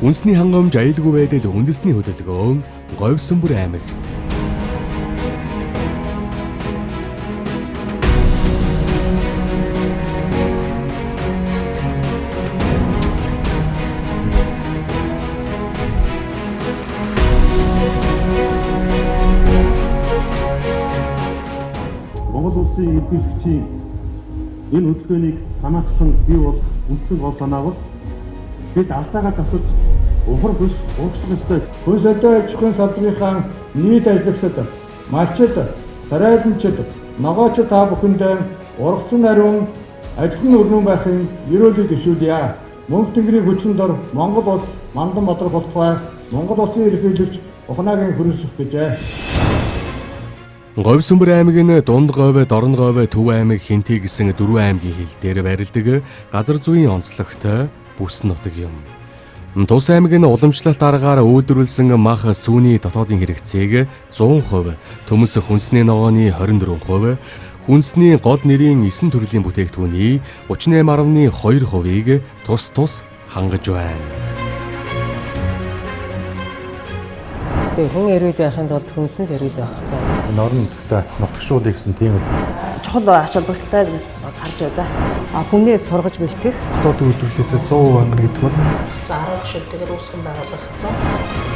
Үндэсний хангамж, аюулгүй байдал, үндэсний хөдөлгөөн Говьсүмбэр аймагт. Монгол улсын ерөнхийлөгчийн энэ хөдөлгөөнийг санаачлан бий болох үндсэн гол санаа бол бид алдаагаа засаж ухрах биш урагшлах ёстой. Хөлс өдөө аж ахуйн салбарынхаа нийт ажиллагчид, малчид, тариаланчид, ногоочид та бүхэндээ ургацсан ариун ажилтны өрнөн байхын ерөөлийг дэвшүүлье. Мөнх Тэнгэрийн хүчин дор Монгол улс мандан бадрах болтугай Монгол улсын ерөнхийлөгч Ухнаагийн хөрөнсөх гэжээ. Говьсүмбэр аймаг нь Дунд Говь, Дорн Говь, Төв аймаг, Хэнтий гэсэн дөрвөн аймгийн хил дээр байрладаг газар зүйн онцлогтой бүс нутаг юм. Тус аймаг нь уламжлалт аргаар үйлдвэрлэсэн мах сүүний дотоодын хэрэгцээг 100%, төмөс хүнсний ногооны 24%, хүнсний гол нэрийн 9 төрлийн бүтээгдэхүүний 38.2%-ийг тус тус хангаж байна. Тэгээ хүн эрүүл байхын тулд хүнсэнд эрүүл байх хэрэгтэй байсан. Энэ орон нутагта нутагшуулъя гэсэн тийм л чухал ач холбогдолтой гэж харж байна. А хүнээ сургаж бэлтгэх дотоод үйлдвэрлэлээс 100% хангана гэдэг бол 10 жишээлтэйгээр үүсгэн байгуулагдсан.